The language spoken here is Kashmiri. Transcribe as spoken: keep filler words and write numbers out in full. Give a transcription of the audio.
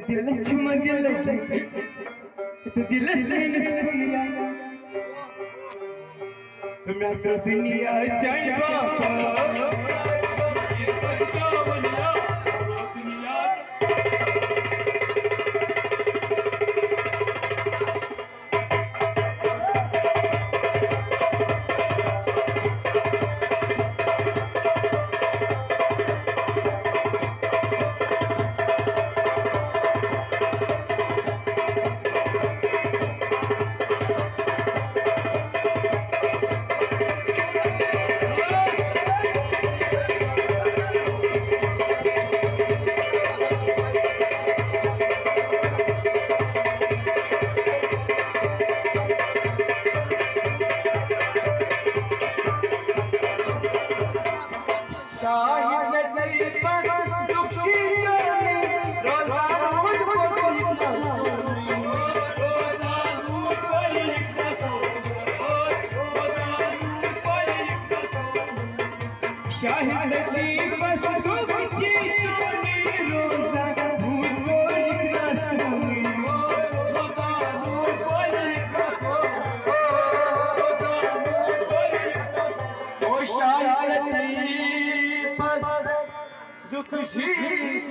دلس چھِ منزل، دلس میٲنِس کُنیا۔ مےٚ ژٔج دُنیا چانہِ باپتھ۔ شاہد لطیفس دُکھ چھی جٲنی، روزدار روٗد پوٚتُے نہ سونی۔ شاہد لطیفس دُکھ چھی جٲنی، روزدار روٗد پوٚتُے نہ سونی۔ او شاہد لطیفس دُکھ چھی